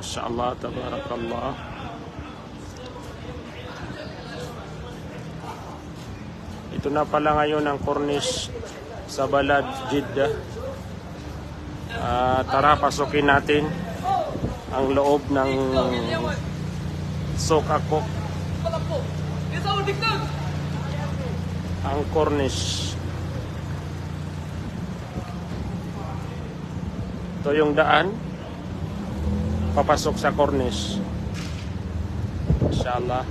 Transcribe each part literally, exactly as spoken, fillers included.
Masha Allah, tabarakallah. Ito na pala ngayon ang cornice sa Balad, Jeddah. Ah, tara, pasukin natin ang loob ng Souq Akuk. Ang cornice. Ito yung daan papasok sa cornice. Masha Allah.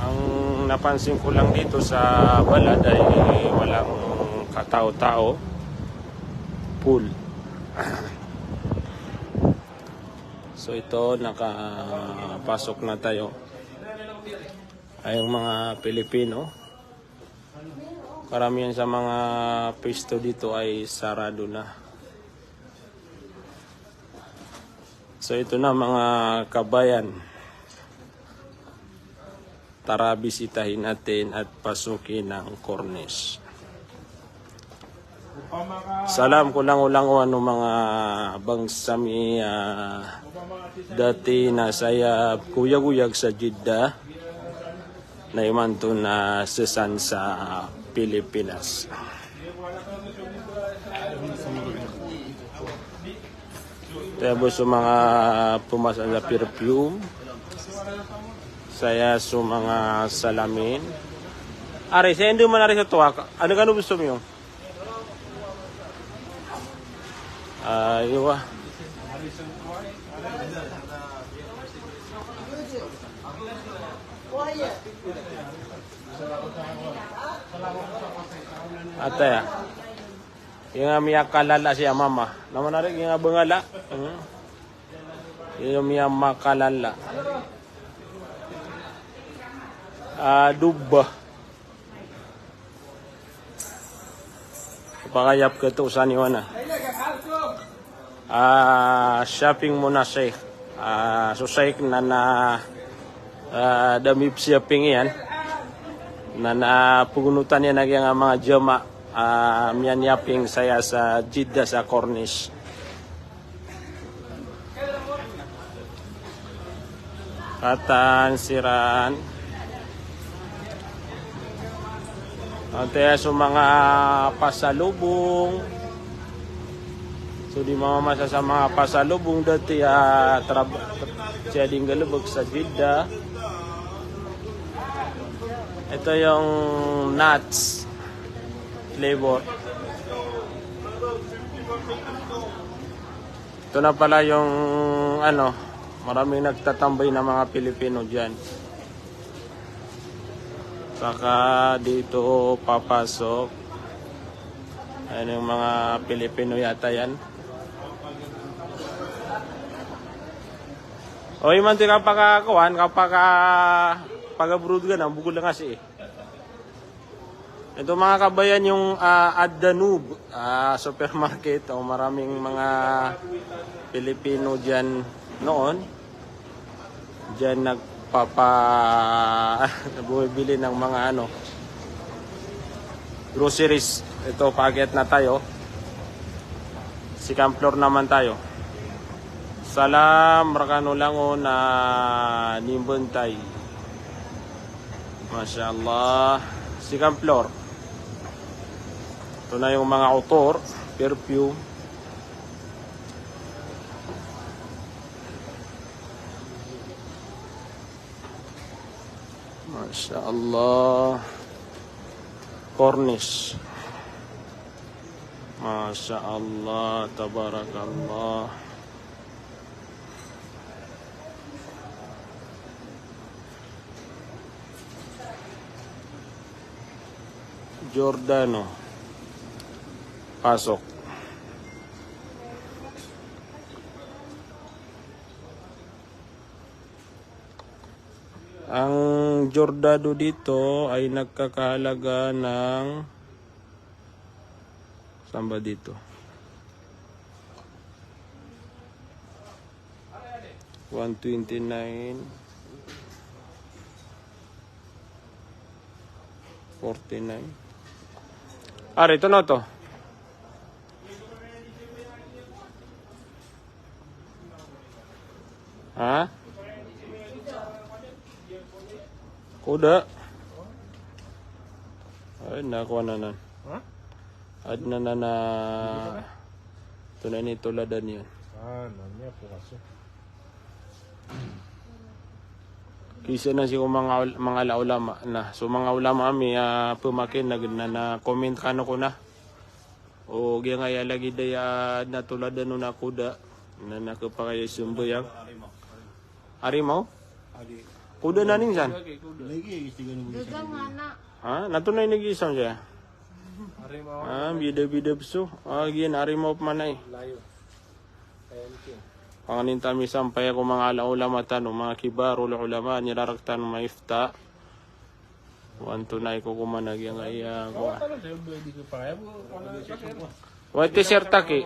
Ang napansin ko lang dito sa Balad ay walang katao-tao. Full. So ito, nakapasok na tayo. Ay, yung mga Pilipino, karamihan sa mga pwesto dito ay sarado na. So ito na, mga kabayan. Tara, bisitahin natin at pasukin ang cornice. Salam ko langolangon o manga bangsa mi, ah, dati na saya goyagoyag sa Jeddah na imanto na sesan sa Pilipinas. Taya bo so manga pemasan sa perfume. Saya so manga salamin. Ari, saya ndo man ari sa tuwak. Ano kano gusto mo? Ah, iyo ba? Ataya. Giya miyakalala si mama. Na man ari, giya bangala. Hmm. Giya miyamakalala. Ah, dubba. Pakayap ka to sa niwana. Ah, shopping muna, Sheikh. Ah, so Sheikh na na, ah, da mipshopping iyan. Na na pagonotan iyan a giya manga jama, ah, miyanshopping saya sa Jeddah sa cornice. Katan siran. Antaa so manga pasalubong. So di mamamasa sa manga pasalubong dati a trab-, siya di nggalebek sa Jeddah. Ito yung nuts flavor. Ito na pala yung, ano, maraming nagtatambay na mga Pilipino diyan. Baka dito papasok. Ayan yung mga Pilipino yata yan. O, imanto kapakakuan, kapaka-, pag-abroad ka na, bukol lang kasi eh. Ito, mga kabayan, yung, ah, Ad-Danub, ah, supermarket. O, maraming mga Pilipino diyan noon. Diyan nagpapa-, bumibili ng mga, ano, groceries. Ito, paakyat na tayo. Second floor naman tayo. Salam rekano langon a nimbantay. Masha Allah. Second floor. Ito na yung mga utor, perfume. Masha Allah. Cornice. Masha Allah, tabarakallah. Giordano. Pasok. Ang Giordano dito ay nagkakahalaga ng, saan ba dito? One twenty-nine, forty-nine. Ah, ito na to. Ha? Kuda. Ay, na, kuwan anan. Ha? Adn anan a tonaa ini toladan iyan. Ah, namanya po kaso. Kisa na sii ko manga ul-, manga ala ulama na. So manga ulama ami a pemakineg na, na comment kano ko na. O giyangkaya lagid aya na toladan o na kuda. Na, na kepakay a sambayang. Arimaw? Kuda na ning san? Gagang ana. Ha? Na tonaa ini gisan saya. Ah, bida-bida peso. Ah, giyan arimaw pman ai. Panganin tami sampay ko manga ala ulama tano, manga kibarul ulama, nirarak tano maifta. Wanto na iko kumana giyangkaya ko. Wa t-shirt aki.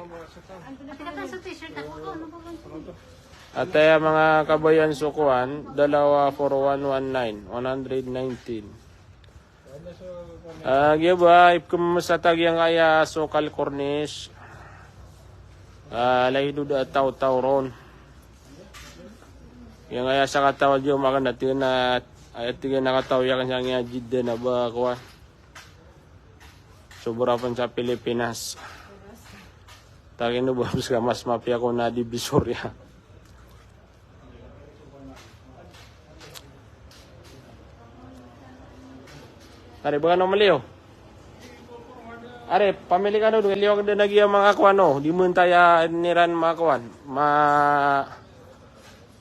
Ataya manga kabayan so kowan, dalawa four one one nine, one hundred nineteen. Ah, giya ba, ipkemesatag giyangkaya so kal Corniche. Ah, lagid o da a taw-taw ron. Giyangkaya sakataw a giya makan dati na, aya tiga na kataw iyan sa giya Jeddah na ba, kowan. Sobra pen sa Pilipinas. Takin o ba, mas mapiya ko na Divisoria. Are, ba kano maliyo? Are, pamili kano dn, liyo kdn a giya manga kowan o, di mentaya niran manga kowan. Ma,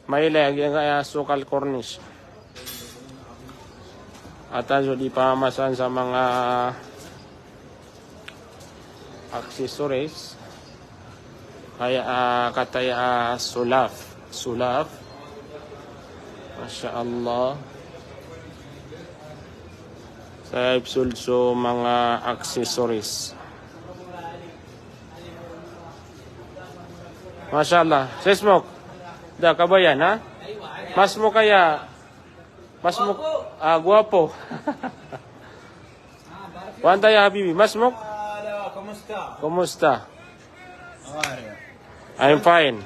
mailay a giyangkaya so kal Corniche. Ata so di pamasan sa manga accessories. Kaya, ah, kataya, ah, sulaf. Sulaf. Masha Allah. Saya ipsold so manga accessories. Masha Allah. Sismok. Da, kabayan, ha? Masmok kaya. Masmok, ah, guwapo. Wa anta ya habibi, masmok? Kumusta? Kumusta? I'm fine.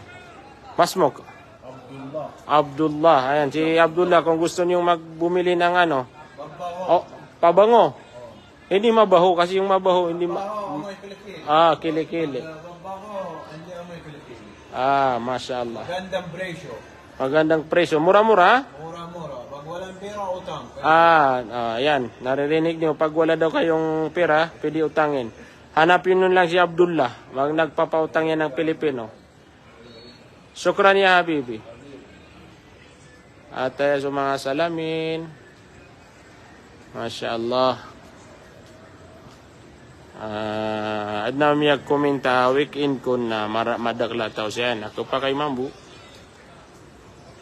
Masmok? Abdullah. Abdullah. Ayan, si Abdullah, kung gusto niyong mag-, bumili ng ano? Pabango. O, pabango. Hindi mabaho kasi yung mabaho, hindi ma-, ah, kilikili. Ah, masha Allah. Magandang presyo. Magandang presyo. Mura-mura? Mura-mura. Pag walang pera, utang. Ah, ah, yan. Naririnig niyo, pag wala daw kayong pera, pwede utangin. Hanapin niyo lang si Abdullah. Mag-, nagpapautang yan ng Pilipino. Shukran ya habibi. Ataya so manga salamin. Masha Allah. Ah, adn a miyag-comment a weekend kon na mara-, madakl a taw saya na kepakay mambo.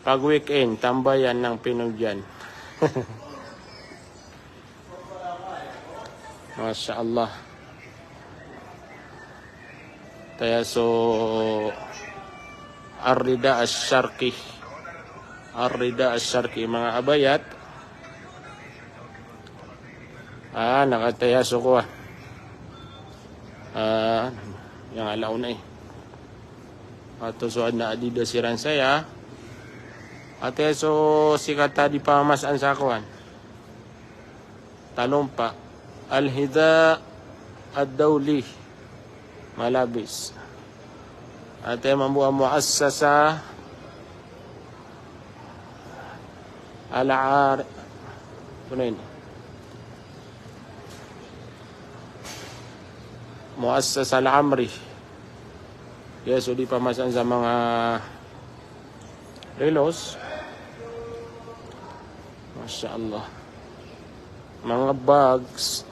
Pag weekend, tambayan ng Pinoy dyan. Masha Allah. Taya so Ar-Rida Ash-Sharqi. Ar-Rida Ash-Sharqi, manga abayat. Ah, na kataya so kowan. Ah, giyangkaya on ai. Ato so adn a Adidas iran saya. Ataya so sikat a di pamasan sa kowan. Talompa. Al-Hidha Ad-Dawli. Malabis. Ataya mambo a Muassasa Al-Ar-, ano ini? Muassasa Al-Amri. Yes, so di pamasan sa manga relos. Masha Allah. Manga bags.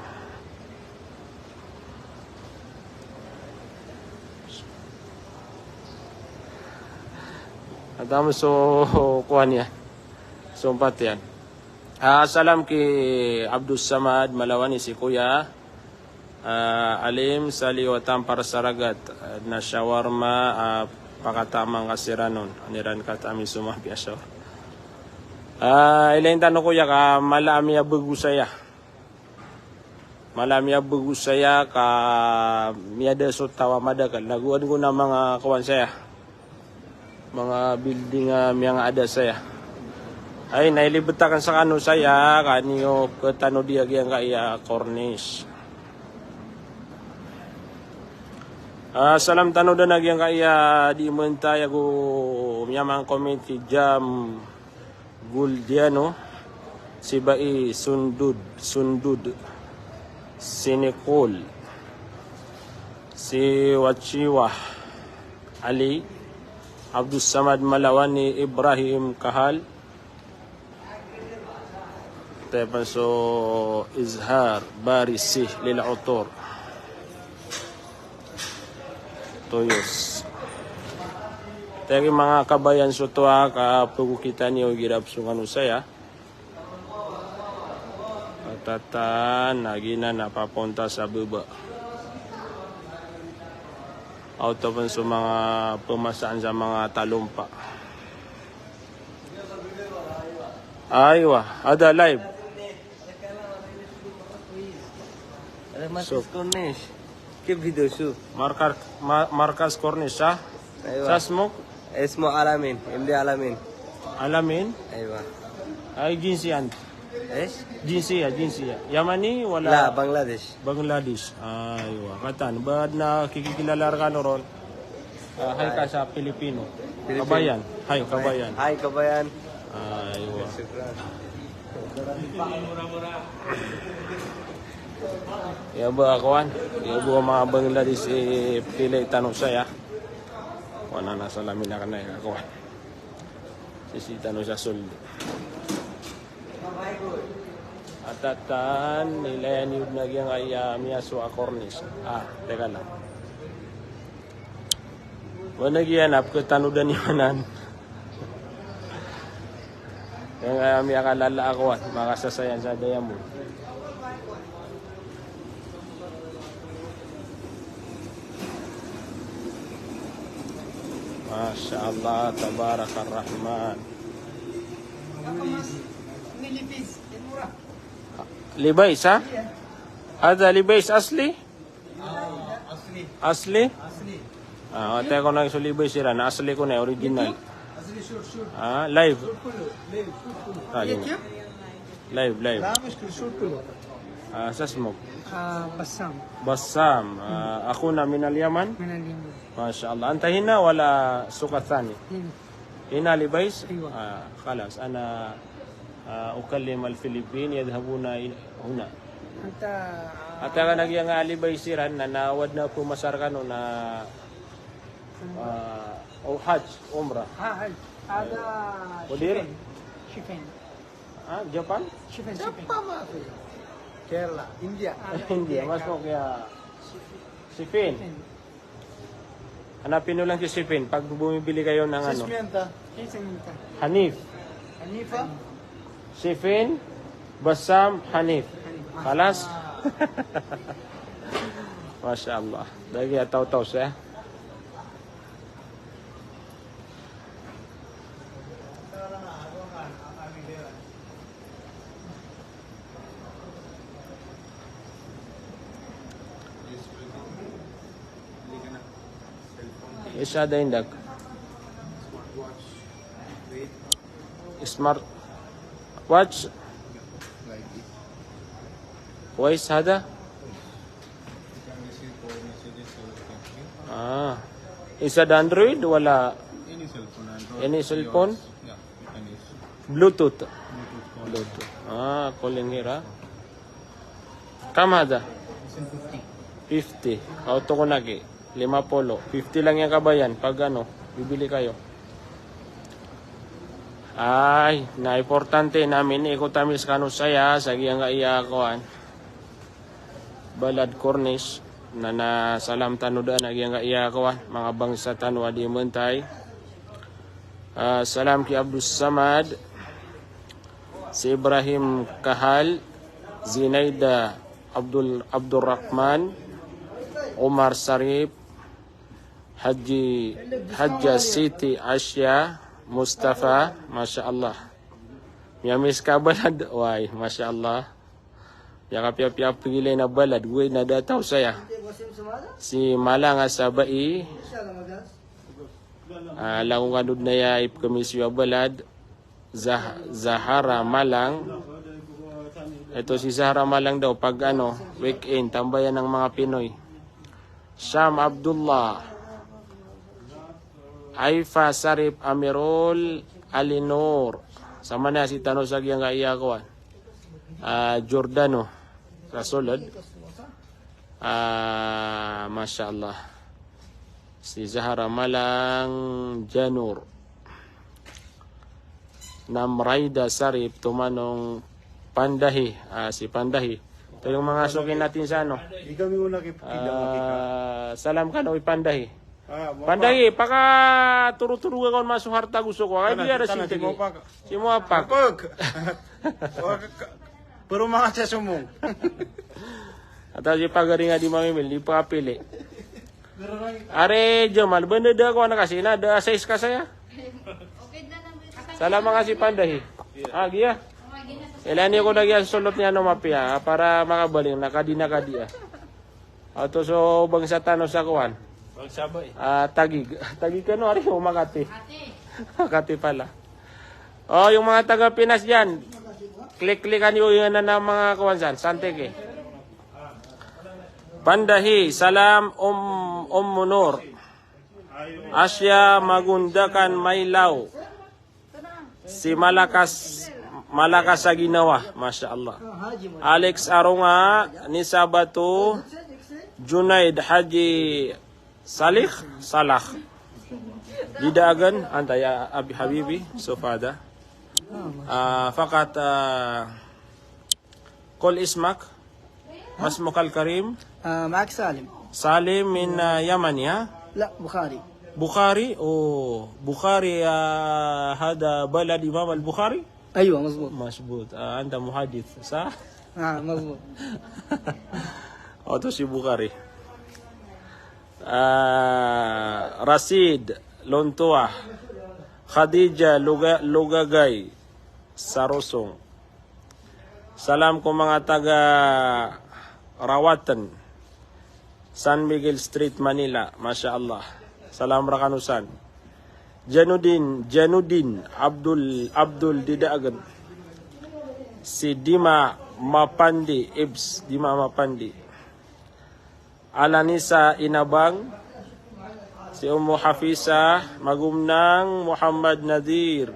At amo so kowan iyan. So ompat iyan. Ah, salam ki Abdus Samad Malawani, si Kuya. Ah, Alim, Saliw a Tampar Saragat, ah, na shawarma, ah, pakataman ka siran on. Aniran katami so mapiya shawarma. Ah, ilay tano Kuya ka mala a miyabego saya. Mala a miyabego saya ka miyada so taw a madakl. Nagoan ko na manga kowan saya. Manga building a miyangaada saya. Ay, na ilibet akn skano saya, ka niyo pkhatanodi a giyangkaya cornice. Ah, salam tano dn a giyangkaya di mentay ago miyamang comment si Jam Guldiano, si Bai Sundud, Sundud, si Nicole, si Wachiwa Ali, Abdus Samad Malawani, Ibrahim Kahal, tepn so Izhar Barisi lil Utur. Toyos. Tagi manga kabayan so toa ka pagokita niyo igira psongan o saya. Katatan, na giyanan a paponta sa baba. Aw, topn so manga pmasaan sa manga talompa. Aywa, ada live. Ada Marcus So, Cornish. Kif video su? Markar-, ma-, Marcus Cornish, ha? Aywa. Sa smok? Ismu Alamin, M D Alamin. Alamin? Aywa. Ay, jinsi ant? Ish? Jinsiya, jinsiya. Yamani wala? La, Bangladesh. Bangladesh. Aywa. Katan, ba adn a kikikilala rkano ron? Ah, hay ka sa Pilipino. Pilipino. Kabayan. Hay, kabayan. Hay, kabayan. Aywa. Shukran. Aya bo a kowan, aya bo a manga Bangladesh i pkhailay tano saya. Kowan, na salamin akn aya kowan. Sisii tano sa sold. Atatan, ilaya niyo dn a giyangkaya miyasowa a cornice. Ah, teka lang. Wana giyanan a pkhatanodan iyan anan. Giyangkaya miyakalala a kowan, makasasayan sa diamond. Masha Allah, tabarakar Rahman. Levi's, ha? Hadha Levi's asli? Asli? Asli. Ah, ati ko na so Levi's iran, asli ko na, original. Ah, live. Ah, live, live. Ah, sa smok? Ah, Bassam. Ah, akhuna minal Yaman? Masha Allah. Anta hina wala suq athani? Hina Levi's? Aywa. Ah, khalas. Ana, ah, ukallim al-Filipin, yadhhabuna il-, huna. Anta, ah, ati ka na giyangkaya Levi's iran, na, na wadn a pmasa rkano na, ah, o Hajj, Umrah. Ah, Hajj. Ada Mudir? Shifen. Shifen. Ah, Japan? Shifen, Shifen. Japan, mafi. Kerala, India. Ah, India, India, mas ka- ko kaya Shifen. Shifen. Hanapin niyo lang si Shifen pag bumibili kayo ng ano. Sismiyan ta. Sismiyan ta. Hanif. Hanifa. Shifen, Bassam, Hanif. Hanif. Khalas? Masha Allah. Lagi ataw-taw saya. Ish hadha indak? Smart watch. Wa ish hadha? Ah. Ish hadha Android wala any cellphone? Bluetooth. Bluetooth. Ah, calling here, ah. Kam hadha? Fifty. Aw, toko na ki. Lima polo. Fifty lang iyan kabayan pag ano, bibili kayo. Ay, na importante na miniikot ami skano saya sa giyangkaya kowan. Balad Cornish, na, na salam tano dn a giyangkaya kowan, manga bangsa tano a di mentay. Ah, salam ki Abdus Samad, si Ibrahim Kahal, Zinaida Abdul, Abdul Rahman, Omar Sarip, Haji, Hajja Siti Asya, Mustafa, masha Allah. Miyamiss ka a balad, way, masha Allah. Miyakapiyapiya pagilay na balad, way na da taw saya. Si Malanga Sabai. Ah, langon ka dn aya ipkmis iyo a balad, Zah-, Zahara Malang. Ito si Zahara Malang daw pag ano, weekend, tambayan ng mga Pinoy. Sham Abdullah. Aifa Sarip Amirul Alinor. Sa mana si tano sa giyangkaya kowan. Ah, Giordano. Sa solod. Ah, masha Allah. Si Zahara Malang Janur. Namraida Sarip Tumanong Pandahi. Ah, si Pandahi. Ito yung mga suki natin sa ano. Di kami una kay Pukida, makika. Ah, salam kano i Pandahi. Ah, mo Pandahi, paka turu-turu ka kon maso harta gusto ko. Ay, Tana, di ada tana, sinte di mo ki. Paka. Si mo apak. Apak. Wag ka-, pero mga sa sumong. Ataw si pagari nga di mamimil, di pakapili. Are Jamal, banda da ko anak kasi na, da sais ka saya. Salam nga si Pandahi. Ah, giya. Ilani ko na giya solot niya no mapia, para makabaling, nakadi, nakadi, ah. Ato so bangsa tano sa kuwan. Bangsa ba eh? Ah, Taguig. Taguig kano, ari, o Makati. Makati pala. Oh, yung mga taga Pinas dyan. Click-clickan nyo yung ano na mga kuwan san. Sante ki. Pandahi, salam, Um, Um Munur. Asya Magundakan Mailaw. Si Malakas, Malakas sa ginawa. Masha Allah. Alex Aronga, Nisa Batu, Junaid Haji Salih, Salah. Didaagan, anta ya Abi Habibi, so fada. Ah, fakat, ah, Kol ismak? Masmuk al-karim? آه، معك سالم. Salim min, ah, Yaman, ya? لا، بخاري. Bukhari? Oh, Bukhari, ah, hada balad Imam al-Bukhari? أيوة، مظبوط. Masbut. Ah, anta muhadith, sah? آه، مظبوط. Oto si Bukhari. Ah, Rasid Lontoa. Khadija Luga-, Lugagay. Sarosong. Salam ko manga taga Rawatan, San Miguel Street, Manila. Masha Allah. Salam rakano san. Janudin, Janudin, Abdul, Abdul Didaagan. Si Dima Mapandi, Ibs, Dima Mapandi. Alanisa Inabang, si Ummu Hafisa Magumnang, Muhammad Nadir,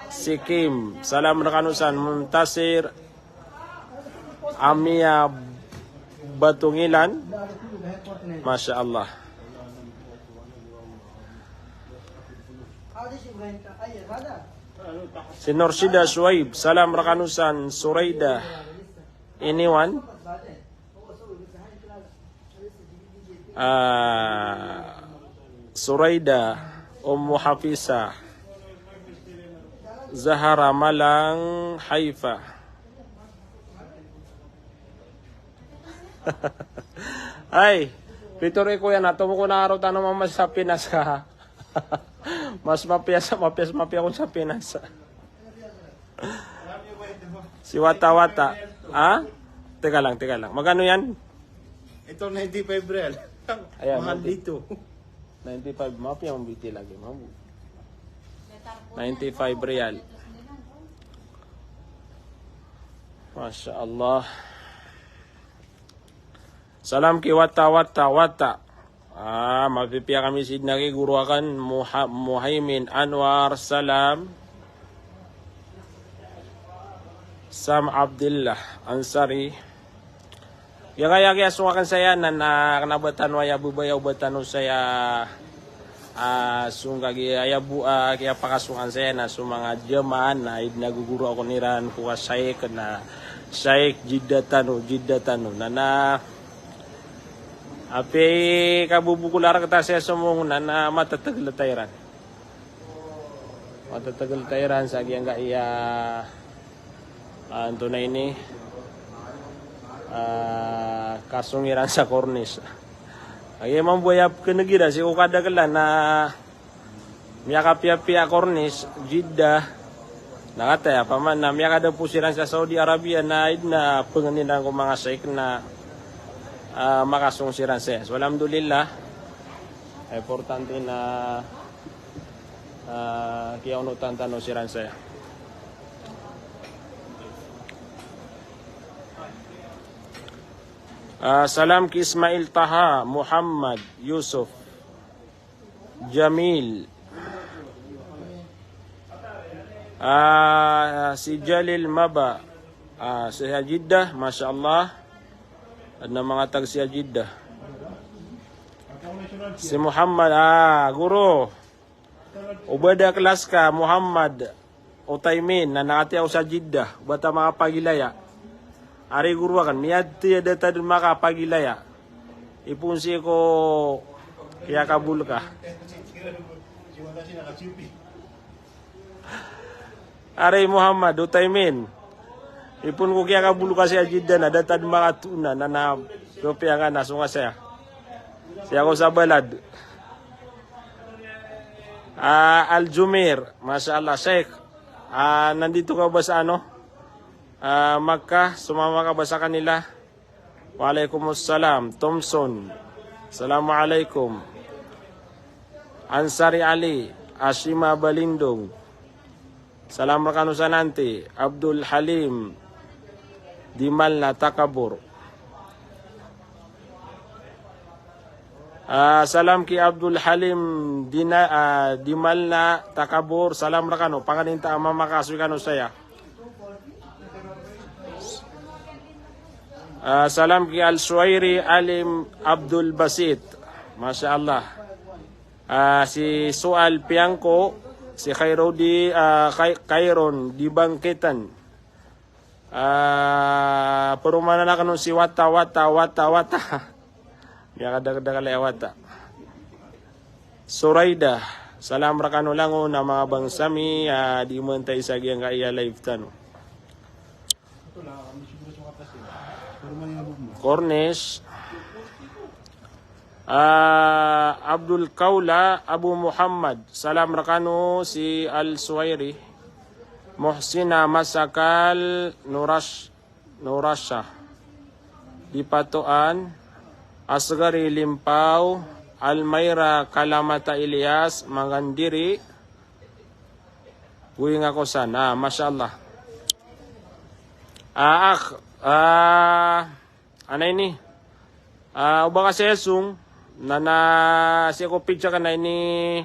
si Kim, salam rakano san, Muntasir, Amia Batungilan, Masha Allah. Si Norsida Suwaib, salam rakano san, Suraida Iniwan. Ah, Suraida, Ummu Hafisa, Zahara Malang, Haifa. Ay, pitharo i Kuya na, tomo ko na aro tano mamas sa Pinas ka. Mas mapiya sa, mapiya sa, mapiya kon sa Pinas. Si Wata-Wata. Ha? Teka lang, teka lang. Magkano yan? Ito, ninety-five real. Ayan, mahal ninety. Dito. Ninety-five, mapiya ang B T lagi, mamu. Ninety-five real. Masha Allah. Salam ki Wata, Wata, Wata. Ah, mapipiya kami sidna ki guru akan Muha-, Muhaimin Anwar, salam. Sam Abdillah Ansari. Giyangkaya kiyasong akan saya na, na kna ba tano aya babaya o ba tano saya, ah, song ka giya aya bo, ah, kiyapakasong akan saya na so manga jamaa na id na gogoro akn iran ko ka Shaykh na Shaykh Jidda tano, Jidda tano. Na, na, apiya i kabobokol a rk ta saya somong na, na matataglt iran. Matataglt iran sa giyangkaya, ah, antonaa ini, ah, kasong iran sa Corniche. Aya mambo aya pkhaneg iran sii ko kadaklan na miyakapiyapiya Corniche, Jeddah. Na kataya, opama na miyakadapo siran sa Saudi Arabia na id na pngnin iran ko manga shaykh na, ah, makasong siran saya. So, alhamdulillah. Importante na Ah, kiyaonotan tano siran saya. Ah, salam ki Ismail Taha, Muhammad, Yusuf, Jamil. Ah, si Jalil Maba. Ah, saya Jeddah, masha Allah. Adn a manga taga saya Jeddah. Si Muhammad, ah, guro. O ba da klas ka, Muhammad Utaimin, na nakatiya ko sa Jeddah, o ba ta makapagilaya. Ari guro akn, miyathay a da ta dn makapagilaya. Ipon sii ko kiyakabol ka. Ari Muhammad Utaimin. Ipon ko kiyakabol ka sii a Jeddah na da ta dn makatoona na, na, so piyangan na so nga saya. Saya ko sa Balad. Ah, Al Jumeir, masha Allah, Sheikh. Ah, nandito ka ba sa ano? Ah, Makkah, sumama ka ba sa kanila? Wa alaikum salam, Thompson. Assalamu alaikum. Ansari Ali, Ashima Balindong. Salam rkano sa Nanti, Abdul Halim, Dimalna Takabur. Ah, salam ki Abdul Halim Dina-, ah, Dimalna Takabur, salam rkano, panganinta a mama ka so ikano saya. Ah, salam ki Al Suwairi Alim Abdul Basit. Masha Allah. Ah, si Sual Piangko, si Khairudi, ah, Khai-, Khairon di Bangkitan. Ah, perumanan akn on si Wata, Wata, Wata, Wata. Miyakadakdakl a Wata. Suraida, salam rkano langon a manga bangsa mi, ah, di mentay sa giyangkaya live tano. Cornish. Ah, Abdul Kaula Abu Muhammad, salam rkano si Al Suwairi. Muhsina Masakal Nurash-, Nurasha. Di Patoan, Asgari Limpaw, Almaira Kalamata Ilyas, Mangandiri, Buing Akosan. Ah, masha Allah. Ah, ak-, ah, Ana ini. Ah, o ba ka saya song, na, na, sii ko page akn na ini.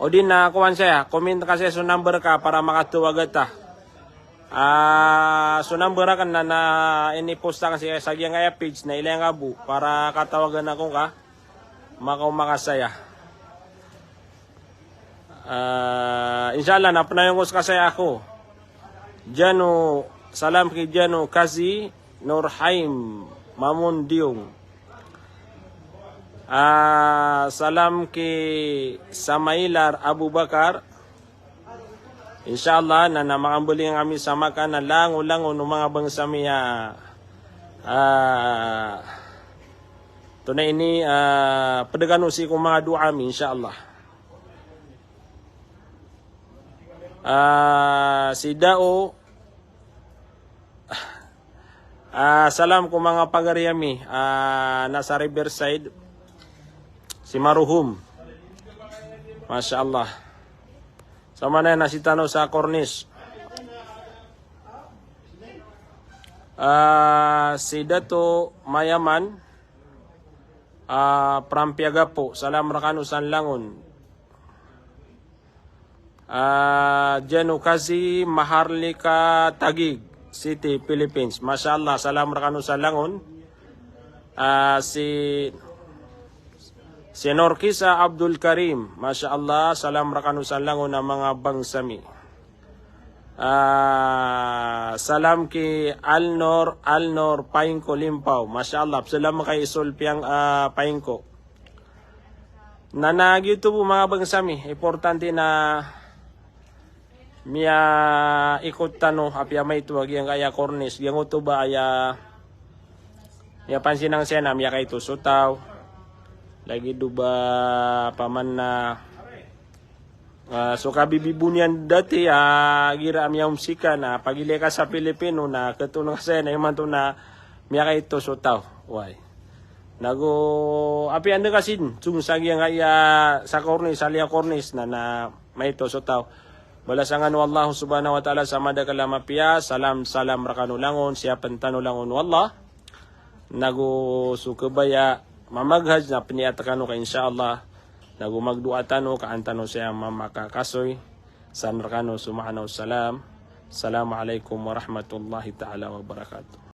O di na, kowan saya, comment ka saya so number ka para makatawag ta. Ah, so number akn na, na ini post akn saya sa giyangkaya page na ilaya ngka bo para katawagan ako ka. Makaoma ka saya. Ah, insha Allah, na pnayon ko ska saya ako. Jano, salam ki Jano Kazi, Nurhaim, Mamun Diong. Ah, salam ki Samailar Abu Bakar. Insha Allah, na, na makambaling ami sa Makkah na langon-langon o manga bangsa mi a, ah, tonaa ini, ah, pd kano sii ko manga doa mi, insha Allah. Ah, si Dao, ah, salam ko manga pagari ami, ah, na sa Riverside, si Maruhum. Masha Allah. Samanaya na sii tano sa Cornish. Ah, si Dato Mayaman, ah, Prampiagapo, salam rkano san langon. Ah, Jano Kazi Maharlika Taguig City, Philippines. Masha Allah, salam rkano san langon. Ah, si, si Norkisa Abdul Karim. Masha Allah, salam rkano san langon a manga bangsa mi. Ah, salam ki Alnor, Alnor Paingko Limpaw. Masha Allah, salam kay Sol Piang, ah, Paingko. Na, na giyoto bo manga bangsa mi, importante na miyaikot tano, apiya maito a giyangkaya Cornish, giyangkoto ba aya miyapansinang saya na miyakaito so taw. Lagid o ba paman na, ah, so kabibibo niyan dati, ah, igira a miyaomsikan, ah, pagilay ka sa Pilipino na ketoon ka saya na imanto na miyakaito so taw. Way. Nago apiya anda ka sii, song sa giyangkaya sa kornis, sa liya kornis na, na maito so taw. Balasan kano o Allah subhanahu wa ta'ala sa madakl a mapiya. Salam, salam rkano langon, siyapn tano langon o Allah. Nago so kabaya mamaghaj na pniyat kano ka, insha Allah. Nago magdoa tano ka an tano siya mamakakasoy. San rkano so maana o salam. Assalamu alaikum warahmatullahi ta'ala wabarakatuh.